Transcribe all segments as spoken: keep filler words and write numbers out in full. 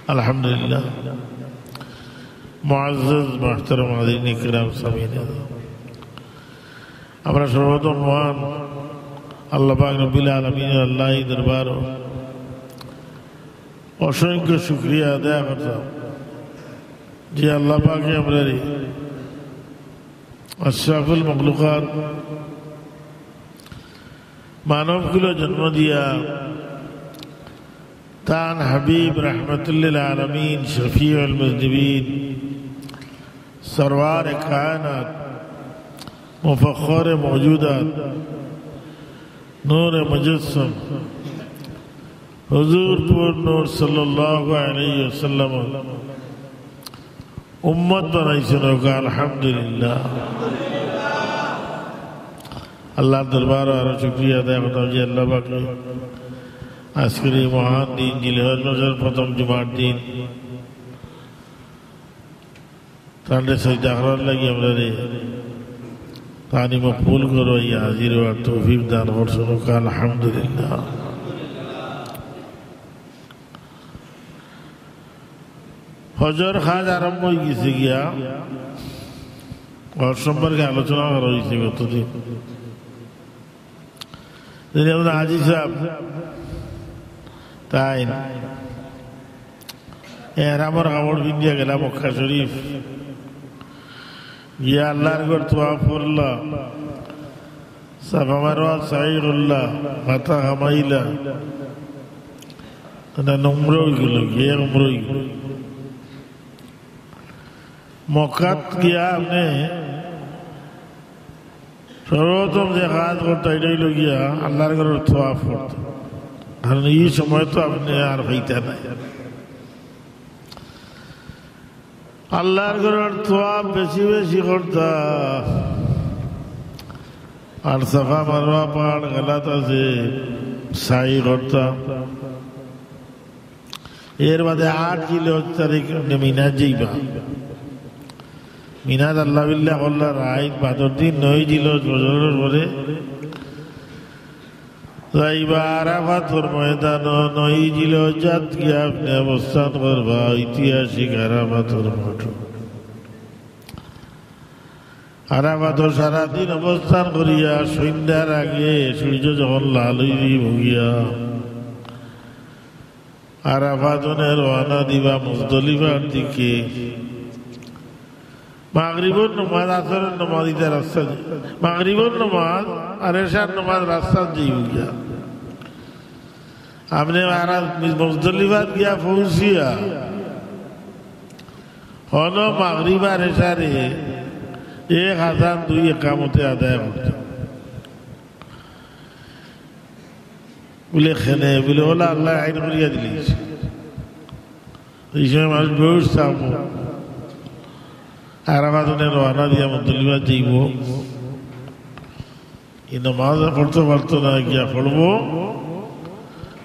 আলহামদুলিল্লাহ। মুআজ্জাজ মুহতারাম হাজিরিন ইকরাম সামিঈন, আমরা সর্বপ্রথম মহান আল্লাহ পাক রব্বুল আলামিন আল্লাহর দরবারো অসংখ্য শুকরিয়া আদায় করতাম যে আল্লাহ পাকে আমরারে আশরাফুল মখলুকাত মানবকুলো জন্ম দিয়া তান হাবিব রাহমাতুল্লিল আলামিন, শফিউল মুজনিবিন, সরওয়ারে কায়নাত, মুফাখখরে মওজুদাত, নূরে মুজাসসাম, হুজুর পুর নূর সাল্লাল্লাহু আলাইহি ওয়াসাল্লাম উম্মত বানাইছইন, আলহামদুলিল্লাহ। আল্লাহর দরবারো আরো শুকরিয়া আদায় করতাম যে আল্লাহ পাকে আজকের এই মহান দিন, জিলহজ মাসের প্রথম জুমার দিন, তানরে সিজদা করার লাগি আমরারে তানি মকবুল করো, এই হাজির হওয়ার তৌফিক দান করছইন, আলহামদুলিল্লাহ। হজর কাজ আরম্ভ অই গেছে গিয়া, হজ সম্পর্কে আলোচনা করা অইছে গতদিন। যদি আমরা হাজি সাহেব তাইন এহরামর কাপড় পিন্দিয়া গেলা মক্কা শরীফ, গিয়া আল্লাহর ঘর তওয়াফ করলা, সাফা মারওয়া সাই করলা, মাথা হামাইলা, এটা নম্র অই গেল, গিয়া নম্র অই গেল। মক্কাত গিয়া আপনে সর্বপ্রথম যে কাজ করতা, এটা অইল গিয়া আল্লাহর ঘরর তওয়াফ করতা, কারণ এই সময় তো আপনে আর পাইতা নায়। আল্লাহর ঘরর তওয়াফ বেশি বেশি করতা, আর সাফা মারওয়া পাহাড় গালাত আছে, সাই করতা। এর বাদে আট জিলহজ তারিখ আপনে মিনাত যাইবা। মিনাত আল্লাহ বিল্লাহ করলা রাইত, বাদর দিন নয় জিলহজ ফজরর পরে যাইবা আরাফাতর ময়দানো। নয় জিলহজ্জাত গিয়া আপনে অবস্থান করবা ঐতিহাসিক আরাফাতর মাঠো। আরাফাতো সারাদিন অবস্থান করিয়া সন্ধ্যার আগে সূর্য যখন লাল অই যাইব গিয়া, আরাফাত হনে রওয়ানা দিবা মুজদলিফার দিকে। মাগরিবর নমাজ, আসরর নমাজ ইতা রাস্তাত, মাগরিবর নমাজ আর এশার নমাজ রাস্তাত যাইব গিয়া। আপনে আরা-, মুজদলিফাত গিয়া পৌঁছিয়া হনো মাগরিব আর এশারে এক আজান দুই একামতে আদায় করতা। বুলে, "কেনে?" বুলে, "অলা আল্লায় আইন করিয়া দিলিছে।" এই সময় মানুষ বেহুশ থাকবো। আরাফাত হনে রওয়ানা দিয়া মুজদলিফাত যাইব। এই নমাজ পড়তো পারতো না, গিয়া পড়বো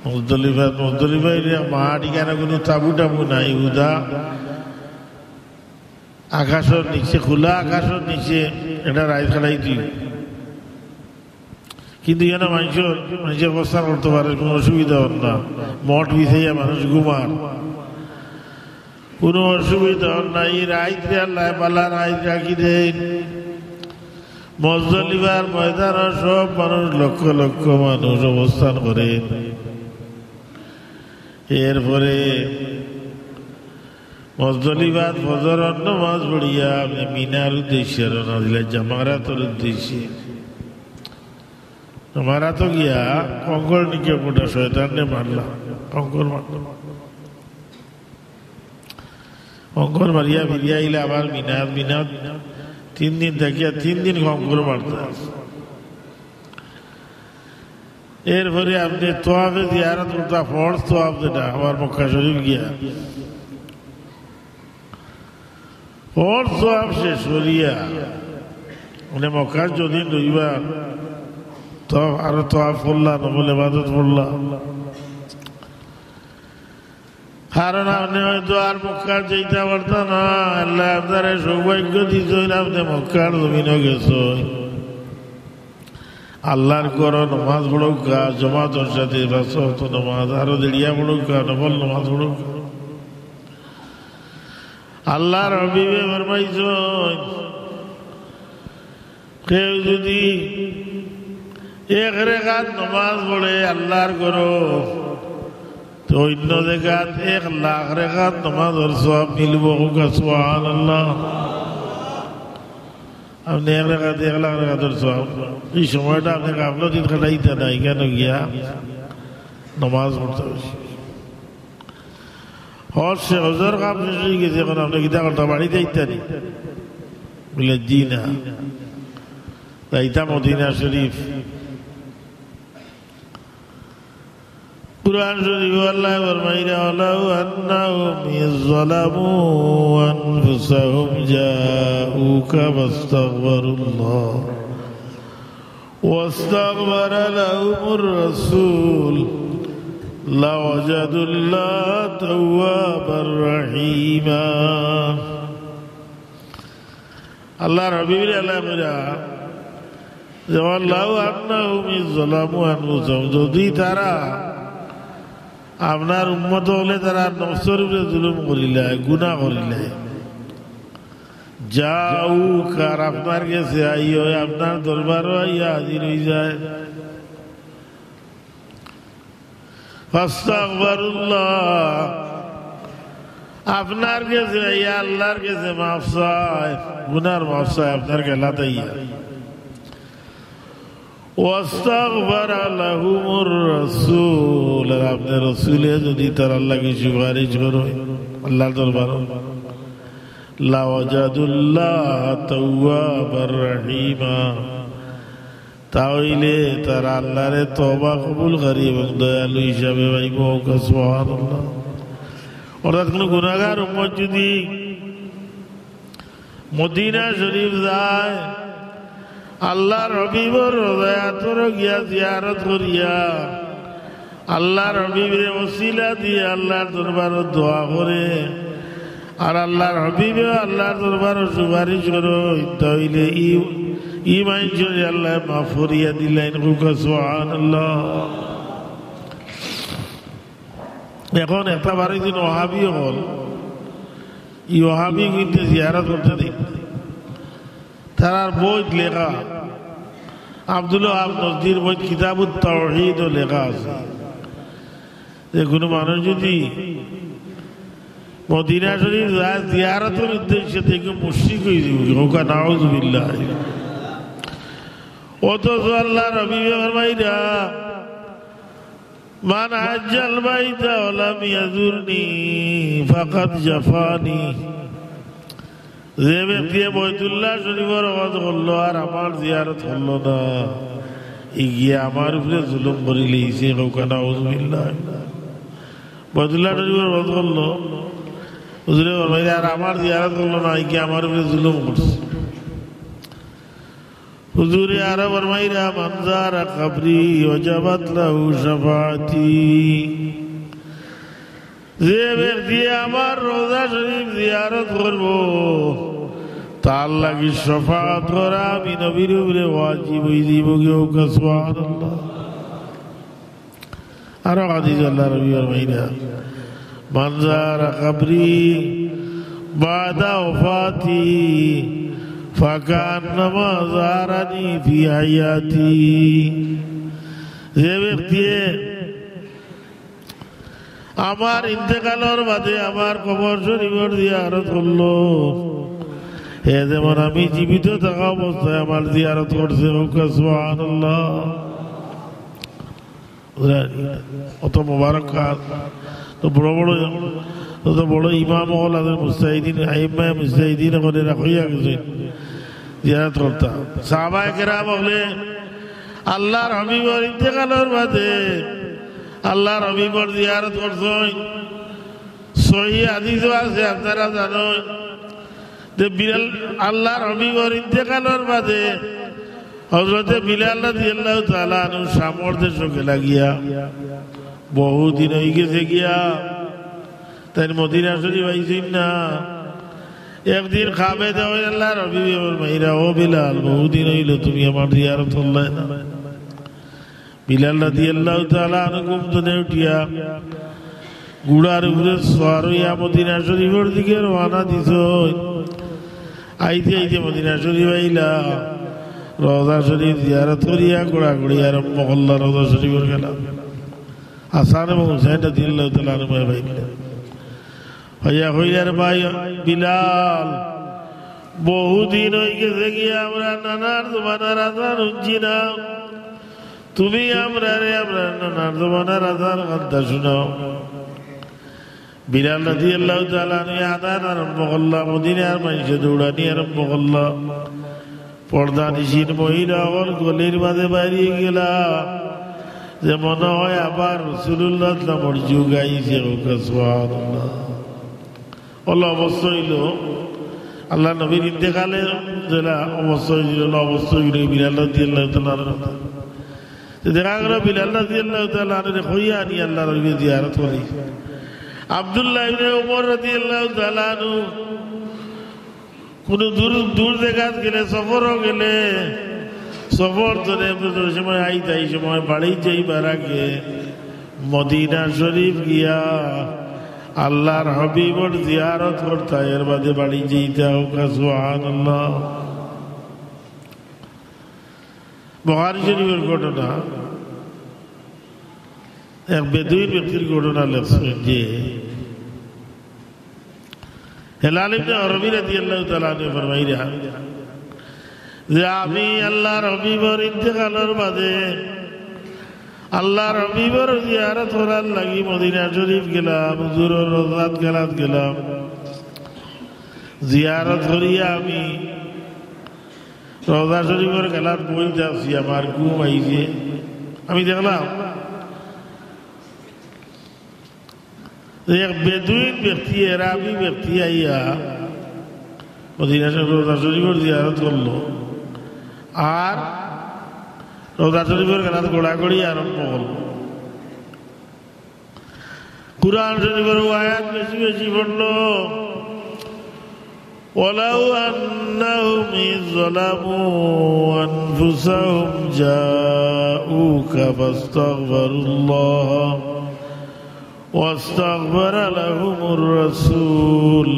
মুজদলিফাত। মুজদলিফাত অইলে মাঠ, ইখানো কুনু তাবু টাবু নাই, হুদা আকাশর নিচে, খোলা আকাশর নিচে এটা রাইত কাটাই দিও। কিন্তু ইখানো মানষর, মানষে অবস্থান করতো পারে, কুনু অসুবিধা অর না। মঠ বিছাইয়া মানুষ ঘুমার, কুনু অসুবিধা অর না। এই রাইতরে আল্লায় বালা রাইত রাখি দেইন। মুজদলিফার ময়দানো সব মানুষ, লক্ষ লক্ষ মানুষ অবস্থান করে। এরপরে মুজদলিফাত ফজরর নমাজ পড়িয়া আপনে মিনার উদ্দেশ্যে রওনা দিলা, জামারাতর উদ্দেশ্যে। জামারাতো গিয়া কঙ্কর নিক্ষেপ করলা, শয়তানরে মারলা, কঙ্কর মারলা। কঙ্কর মারিয়া ফিরিয়া আইলা আবার মিনাত, মিনাত তিন দিন থাকিয়া তিন দিন কঙ্কর মারতা। এরপরে আপনে তোয়াফে জিয়ারত করতা, ফরজ তোয়াফ যেটা, আবার মক্কা শরীফ গিয়া। ফরজ তোয়াফ শেষ করিয়া, মানে মক্কাত যদিন রইবা, তো আরো তোয়াফ করলা, নফল ইবাদত করলা। কারণ আপনে হয়তো আর মক্কাত যাইতা পারতা না, আল্লায় আপনারে সৌভাগ্য দিছইন, আপনে মক্কার জমিনো গেছইন। আল্লাহর ঘরো নমাজ পড়উক্কা, জমাতর সাথে পাঁচ ওয়াক্ত নমাজ, আরো দেড়িয়া পড়উক্কা, নফল নমাজ পড়উক্কা। আল্লাহর হাবিবে ফরমাইছইন, কেউ যুদি এক রেকাত নমাজ পড়ে আল্লাহর ঘরো, তে অইন্য জাগাত এক লাখ রেকাত নমাজর সওয়াব মিলবো। কউক্কা সুবহানাল্লাহ। আপনে এক রেকাত এক লাখ রেকাতর সওয়াব। ই সময়টা আপনে গাফলতিত কাটাইতা না, ইখানো গিয়া নমাজ পড়তা অইছে। হজ শে-, হজর কাম শেষ অইগেছে, অখন আপনে কিতা করতা, বাড়িত যাইতা নি? বলে, "জি না, যাইতাম মদিনা শরীফ।" কুরআন শরীফো আল্লায় ফরমাইরা, "ওয়ালাউ আন্নাহুম ইয যালামু আনফুসাহুম জাউকা ফাস্তাগফিরুল্লাহ।" واستغفر لهم الرسول لوجدوا الله توابا رحيما। আল্লাহর হাবিবরে আল্লায় কইরা যে, "ওয়ালাউ আন্নাহুম ইয যালামু আনফুসাহুম", যুদি তারা আপনার উম্মত অকলে তারা নফসর উপরে জুলুম করিলায়, গুনাহ করিলায়, জাউকা, আর আপনার গেছে আইও, আপনার দরবারো আইয়া হাজির অইযায়। ফাস্তাগফিরুল্লাহ, আপনার গেছে আইয়া আল্লাহর গেছে মাফ চায়, গুনার মাফ চায় আপনার গেলাত আইয়া। ওয়াস্তাগফারা লাহুমুর রাসূল, আর আপনার রসুলে যুদি তারার লাগি সুপারিশ করইন আল্লাহর দরবারো, লাওয়াজাদুল্লাহ তাওয়াবার রাহিমা, তা অইলে তারা আল্লাহরে তওবা কবুলকারী এবং দয়ালু হিসাবে পাইবো। সুবহানাল্লাহ। অর্থাৎ কুনু গুনাহগার উম্মত যুদি মদিনা শরীফ যায়, আল্লাহর হাবিবর রওজায়ে আতহারো গিয়া জিয়ারত করিয়া, আল্লাহর হাবিবরে ওসিলা দিয়া আল্লাহর দরবারো দোয়া করে, আর আল্লাহর হাবিবেও আল্লাহর দরবারো সুপারিশ করইন, তা অইলে ই, ই মানষরে আল্লায় মাফ করিয়া দিলাইন। কউক্কা সুবহানাল্লাহ। অখন একটা বাড়ি দিন ওয়াহাবি অকল, ই ওয়াহাবি কিন্তু জিয়ারত করতে দেই। তারার বইত লেখা, আব্দুল ওয়াহাব নজদির বইত কিতাবুত তাওহীদো লেখা আছে, যে কুনু মানুষ যুদি মদিনা শরীফ যায় জিয়ারতর উদ্দেশ্যে, তে ইগু মুশরিক অইযিবো। কউক্কা নাউজুবিল্লাহ। অথচ আল্লাহর হাবিবে ফরমাইরা, মান হাজ্জাল বাইতা ওয়া লাম ইয়াজুরনি ফাকাদ জাফানি। যে ব্যক্তিয়ে বাইতুল্লাহ শরীফর হজ করলো আর আমার জিয়ারত করলো না, ইগিয়ে আমার উপরে জুলুম করিলাইছে। কউক্কা নাউজুবিল্লাহ। বাইতুল্লাহ শরীফর হজ করলো, হুজুরে ফরমাইরা, আর আমার জিয়ারত করলো না, ইগিয়ে আমার উপরে জুলুম করছে। হুজুরে আরো ফরমাইরা, মান যারা কবরি ওয়াজাবাত লাহু শাফাআতি। যে ব্যক্তি আমার রওজা শরীফ জিয়ারত করবো, তার লাগি শাফাআত করা আমি নবীর উপরে ওয়াজিব অইযিবো। কউক্কা সুবহানাল্লাহ। আরো হাদিস আল্লাহর নবী ফরমাইরা, মান যারা কবরি বাদা ওয়াফাতি ফাকান্নামা যারানি ফি হায়াতি। যে ব্যক্তি আমার ইন্তেকালর বাদে আমার কবর শরীফর জিয়ারত করলো, হে যেমন আমি জীবিত থাকা অবস্থায় আমার জিয়ারত করছে। কউক্কা সুবহানাল্লাহ। অত মোবারক কাজ, তো বড় বড়, তো বড় ইমাম অকল আছে, মুজতাহিদিন, আইম্মায়ে মুজতাহিদিন অকলে রাখিয়া গেছে জিয়ারত করতা। সাহাবায়ে কেরাম অকলে আল্লাহর হাবিবর ইন্তেকালর বাদে আল্লাহর হাবিবর জিয়ারত করছইন। সহি হাদিসও আছে, আপনারা জানইন যে বিলাল, আল্লাহর হাবিবর ইন্তেকালর বাদে হযরতে বিলাল রাদিয়াল্লাহু তাআলা আনহু শামর দেশো গেলা গিয়া বহুদিন অইগেছে গিয়া, তাইন মদিনা শরীফ আইছইন না। একদিন খাবে দেওয়া আল্লাহর হাবিবে ফরমাইরা, ও বিলাল, বহুদিন অইলো তুমি আমার জিয়ারত করলায় না। বিলাল রাদিয়াল্লাহু তাআলা আনহু ঘুম থনে উঠিয়া ঘোড়ার উপরে সওয়ার অইয়া মদিনা শরীফর দিকে রওয়ানা দিছইন। আইতে আইতে মদিনা শরীফ আইলা, রওজা শরীফ জিয়ারত করিয়া ঘোড়াঘুড়ি আরম্ভ করলা রওজা শরীফর খেলা। হাসান এবং হুসাইন রাদিয়াল্লাহু তাআলা আনহুমা বাইলে হইয়া কইলা, "রে ভাই বিলাল, বহুদিন অই গেছে গিয়া আমরা নানার জমানার আজান হুনছি না, তুমি আমরারে আমরার নানার জমানার আজান কান্তা শুনাও।" বিলাল রাদিয়াল্লাহু তাআলা আনহু আজান আরম্ভ করলা, মদিনার মানষে দৌড়ানি আরম্ভ করলা। পর্দানিশীন মহিলা অকল গলির মাঝে বাইরে গেলা, যে মনে হয় আবার রাসূলুল্লাহর নামর যুগ আইছে। কউক্কা সুবহানাল্লাহ। অলা অবস্থা অইলো, আল্লাহর নবীর ইন্তেকালে যেলা অবস্থা অইছিল, অলা অবস্থা অইলো বিলাল রাদিয়াল্লাহু তাআলা আনহুর। তো দেখা গেল বিলাল রাদিয়াল্লাহু তাআলা আনহুরে কইয়া আনি আল্লাহর নবীর জিয়ারত করি। আব্দুল্লাহ ইবনে ওমর রাদিয়াল্লাহু তাআলা আনহু কুনু দূর, দূর জাগাত গেলে, সফরও গেলে, সফর ধরে বুঝতে সময় আইতা, এই সময় বাড়ি যাইবার আগে মদিনা শরীফ গিয়া আল্লাহর হাবিবর জিয়ারত করতা, এর বাদে বাড়ি যাইতা। কউক্কা সুবহানাল্লাহ। বুখারী শরীফর ঘটনা, এক বেদুইন ব্যক্তির ঘটনা লেখছেন যে হেলাল ইবনে আরবি রাদিয়াল্লাহু তাআলা আনহু ফরমাইরা যে আমি আল্লাহর হাবিবর ইন্তেকালর বাদে আল্লাহর হাবিবর জিয়ারত করার লাগি মদিনা শরীফ গেলাম, হুজুরর রওজাত খেলাত গেলাম। জিয়ারত করিয়া আমি রওজা শরীফর খেলাত বইতে আছি, আমার ঘুম আইছে। আমি দেখলাম যে এক বেদুইন ব্যক্তি, এরাবি ব্যক্তি আইয়া মদিনা শরীফ, রওজা শরীফর জিয়ারত করলো, আর রওজা শরীফর খেলাত ঘোড়াঘুড়ি আরম্ভ করলো। কুরআন শরীফর আয়াত বেশি বেশি পড়লো। ولو أنهم إذ ظلموا أنفسهم جاءوك فاستغفروا الله واستغفر لهم الرسول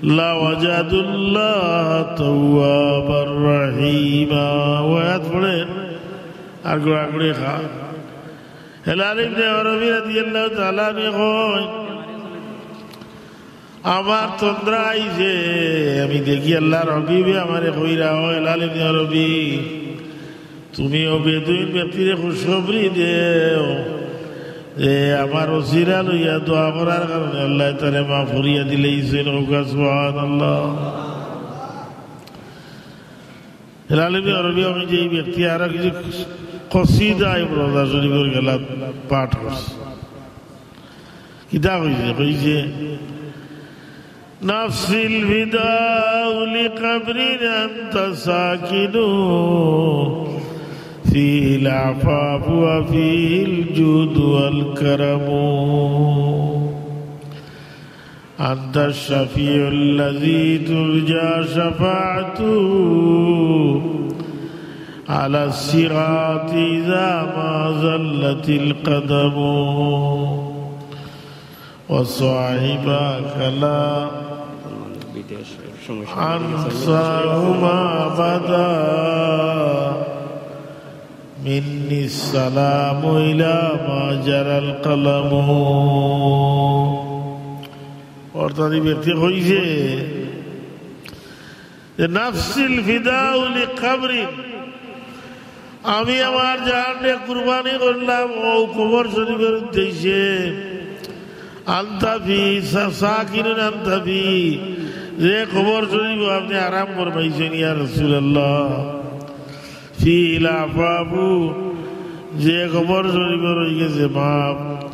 لوجدوا الله توابا رحيما। ও আয়াত পড়ে আর ঘোড়াঘুড়ি খা। হেলাল ইবনে আরবি রাদিয়াল্লাহু তাআলা আনহু কয়, আমার তন্দ্রা আইছে, আমি দেখি আল্লাহর হাবিবে আমারে কইরা, "ও হেলাল ইবনে আরবি, তুমি অউ বেদুইন ব্যক্তিরে খুশখবরি দেও যে আমার ওসিলা লইয়া দোয়া করার কারণে আল্লায় তারে মাফ করিয়া দিলাইছইন।" কউক্কা সুবহানাল্লাহ। হেলাল ইবনে আরবি, আমি যে এই ব্যক্তি আরো কিছু কসিদা এই রওজা শরীফর খেলাত পাঠ করছে। কিতা কইছে? কইছে, نفسي الفداء لقبر أنت ساكن فيه العفاف وفيه الجود والكرم। أنت الشفيع الذي ترجى شفاعته على الصراط إذا ما زلت القدم وصاحباك لا أنساهما أبدا مني السلام إلى ما جرى القلم। অর্থাৎ এই ব্যক্তি কইছে যে, نفسي الفداء لقبر, আমি আমার জানরে কুরবানি করলাম অউ কবর শরীফর উদ্দেশ্যে। أنت فيه ساكن أنت فيه, যে কবর শরীফো আপনে আরাম ফরমাইছইন, ইয়া রাসূলুল্লাহ। فيه العفاف, যে কবর শরীফো রইগেছে মাফ,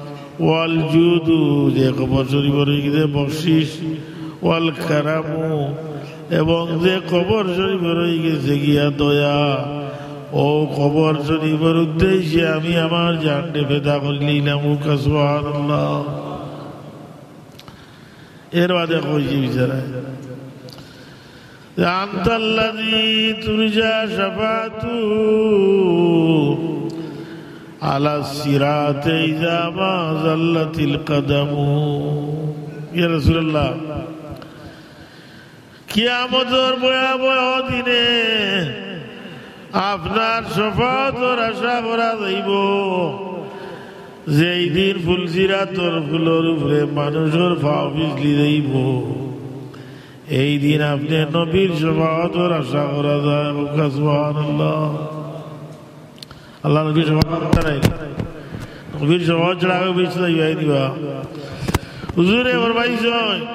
والجود, যে কবর শরীফো রইগেছে বকশিশ, والكرم, এবং যে কবর শরীফো রইগেছে গিয়া দয়া, অউ কবর শরীফর উদ্দেশ্যে আমি আমার জানরে ফেদা করিলাইলাম। কউক্কা সুবহানাল্লাহ। এর বাদে কইছে বিচারা, أنت الذي ترجى شفاعته على الصراط إذا ما زلت القدم। ইয়া রাসূলুল্লাহ, কিয়ামতর ভয়াবহ দিনে আপনার শাফাআতর আশা করা যাইবো, যেই দিন ফুলসিরাতর ফুলর উপরে মানুষর পাও পিছলি যাইবো, এই দিন আপনে নবীর শাফাআতর আশা করা যায়। কউক্কা সুবহানাল্লাহ। আল্লার নবীর শাফাআত ছাড়া নাই। নবীর শাফাআত ছাড়া কেউ বেহেস্তো যাইবায় নি বা। হুজুরে ফরমাইছইন,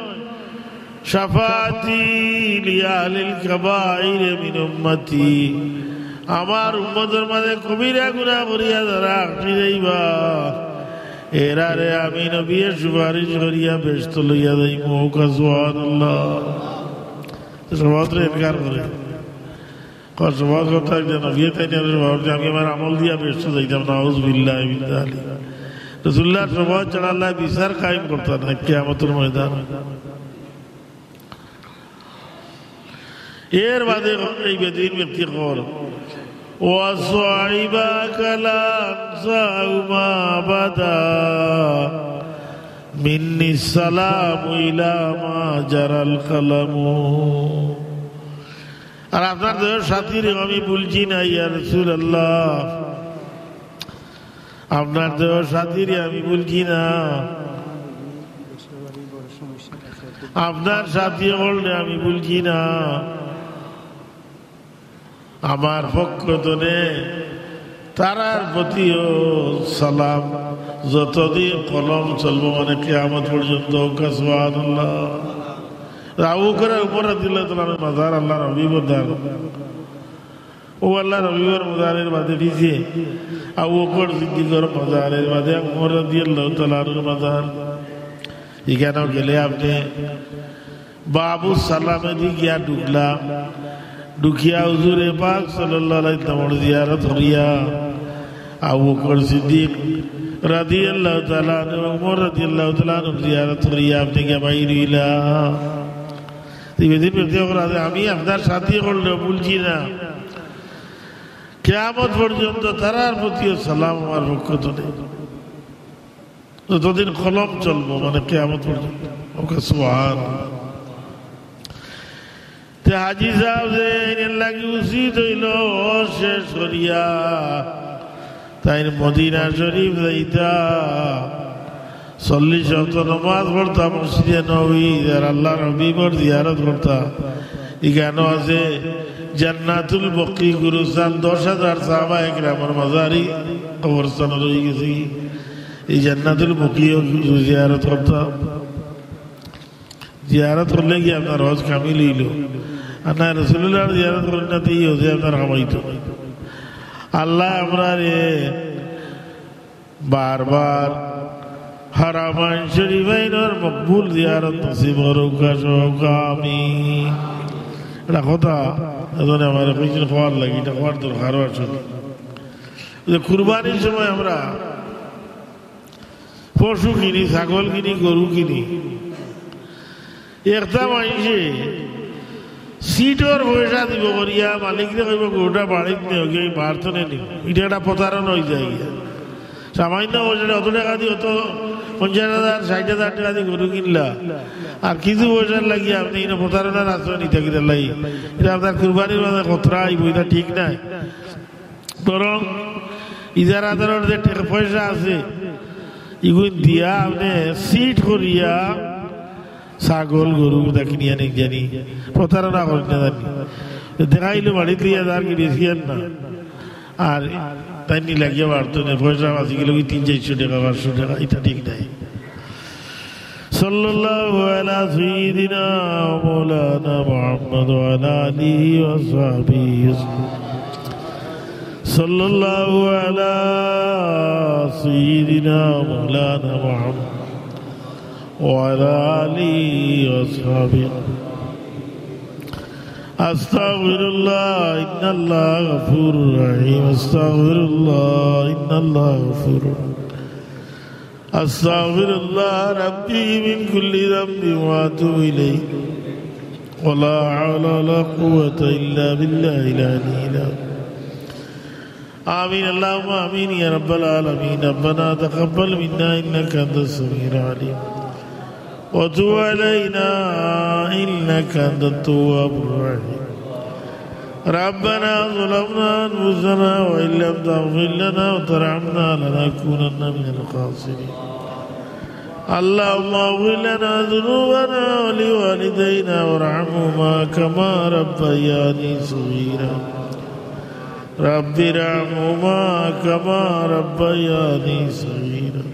"শাফাআতি লিআহলিল কাবাইরি মিন উম্মতি।" আমার উম্মতর মাঝে কবিরা গুনাহ করিয়া যারা আটকি যাইবা, এরারে আমি নবীয়ে সুপারিশ করিয়া বেহেস্তো লইয়া যাইমু। কউক্কা সুবহানাল্লাহ। তো শাফাআতরে ইনকার করে। কয়, শাফাআত করতা একজন নবীয়ে তাইন আর শাফাআত করতে, আমি আমার আমল দিয়া বেহেস্তো যাইতাম, নাউজুবিল্লাহি মিন যালিক। রাসূলুল্লাহর শাফাআত ছাড়া আল্লায় বিচার কায়েম করতা নায় কিয়ামতর ময়দান। এর বাদে এই বেদিন ব্যক্তি কর, "وصاحباك لا أنساهما أبدا، مني السلام إلى ما جرى القلم।" আর আপনার দুইও সাথীরে আমি ভুলছি না, ইয়া রাসূলুল্লাহ। আপনার দুইও সাথীরে আমি ভুলছি না। আপনার সাথী অকলরে আমি ভুলছি না। আমার পক্ষ তনে তারার প্রতিও সালাম, যতদিন কলম চলবো, মানে কিয়ামত পর্যন্ত। কউক্কা সুবহানাল্লাহ। আবু বকর, উমর রাদিয়াল্লাহু তাআলা আনহুর মাজার আল্লার হাবিবর দার। অউ আল্লার হাবিবর মাজারর বাদে পিছে আবু বকর সিদ্দিকর মাজার, এর বাদে উমর রাদিয়াল্লাহু তাআলা আনহুর মাজার। ইখানো গেলে আপনে বাবু সালামেদি গিয়া ঢুকলা, ঢুকিয়া হুজুরে পাক সাল্লাল্লাহু আলাইহি ওয়াসাল্লামর জিয়ারত করিয়া, আবু বকর সিদ্দিক রাদিয়াল্লাহু তাআলা আনহু, উমর রাদিয়াল্লাহু তাআলা আনহুর জিয়ারত করিয়া আপনে গিয়া বাইর অইলা। তে বেদিন ব্যক্তি অকল আছে, আমি আপনার সাথী অকলরে ভুলছি না। কিয়ামত পর্যন্ত তারার প্রতিও সালাম আমার পক্ষ তনে। যতদিন কলম চলবো, মানে কিয়ামত পর্যন্ত। কউক্কা সুবহান। তে হাজি সাব যে এইনর লাগি উচিত অইলো, শেষ করিয়া তাইন মদিনা শরীফ যাইতা, চল্লিশ ওয়াক্ত নমাজ পড়তা মসজিদে নববী, আর আল্লার হাবিবর জিয়ারত করতা। ইখানো আছে জান্নাতুল বকি গুরুস্থান, দশ হাজার সাহাবায়ে কেরামর মাজারি কবরস্থান রইগেছে। এই জান্নাতুল বকিও জিয়ারত করতা। জিয়ারত করলে কি আপনার হজ কামিল অইলো? আর না, রাসূলুল্লাহর জিয়ারত করইন না, তে ই হজে আপনার কামাইতো। আল্লায় আমরারে বারবার হারামাইন শরীফাইনর মকবুল জিয়ারত নসিব করউক্কা, কউক্কা আমিন। ইটা কথা, এজন্য আমারে কইছইন কওয়ার লাগি, ইটা কওয়ার দরকারও আছে। যে কুরবানির সময় আমরা পশু কিনি, ছাগল কিনি, গরু কিনি। একটা মাইনষে সিটর পয়সা দিবো করিয়া মালিকরে কইবো, "গরুটা বাড়িত নেও, গিয়া বাড়তনে নিও।" ইটা একটা প্রতারণা অইযায় গিয়া। সামাইন্য পয়সাটা অত টেকা দি, অত পঞ্চাশ হাজার, ষাইট হাজার টেকা দি গরু কিনলা, আর কিছু পয়সার লাগি আপনে ইনো প্রতারণার আশ্রয় নিতা কিতার লাগি? ইটা আপনার কুরবানির মাঝে খতরা আইবো, ইটা ঠিক নায়। বরং ইজারা আদারর যে টেকা পয়সা আছে, ইগুইন দিয়া আপনে সিট করিয়া ছাগল, গরু ইতা কিনিয়া নেইন জানি, প্রতারণা করইন না জানি। দেখাইলো বাড়িত লইয়া যার কি বেশি আর না। আর তাইন নি লাগিয়া বাড়তনে, পয়সা বাঁচি গেলো কি তিন চাইরশো টেকা, পাঁচশো টেকা, ইটা ঠিক নায়। صلى الله على سيدنا ومولانا محمد وعلى آله وصحبه وسلم. صلى الله على سيدنا ومولانا محمد وعلى آله وصحبه. أستغفر الله، إن الله غفور رحيم. أستغفر الله، إن الله غفور. أستغفر الله ربي من كل ذنب وأتوب إليه. ولا حول ولا قوة إلا بالله العلي العظيم. آمين، اللهم آمين يا رب العالمين. ربنا تقبل منا إنك أنت السميع العليم، وتب علينا إنك أنت التواب الرحيم. ربنا ظلمنا أنفسنا وإن لم تغفر لنا وترحمنا لنكونن من الخاسرين. اللهم اغفر لنا ذنوبنا ولوالدينا وارحمهما كما ربياني صغيرا. رب ارحمهما كما ربياني صغيرا.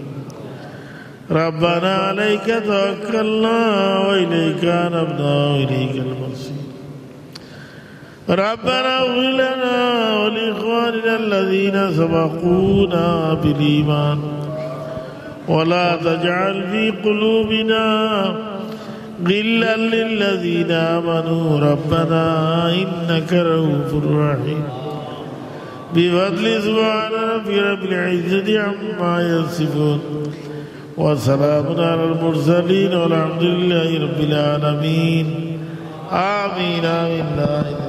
ربنا عليك توكلنا وإليك أنبنا وإليك المصير. ربنا اغفر لنا ولإخواننا الذين سبقونا بالإيمان ولا تجعل في قلوبنا غلا للذين آمنوا ربنا إنك رؤوف رحيم. بفضل سبحان ربك رب العزة عما يصفون، وسلام على المرسلين، والحمد لله رب العالمين. آمين، آمين، لا إله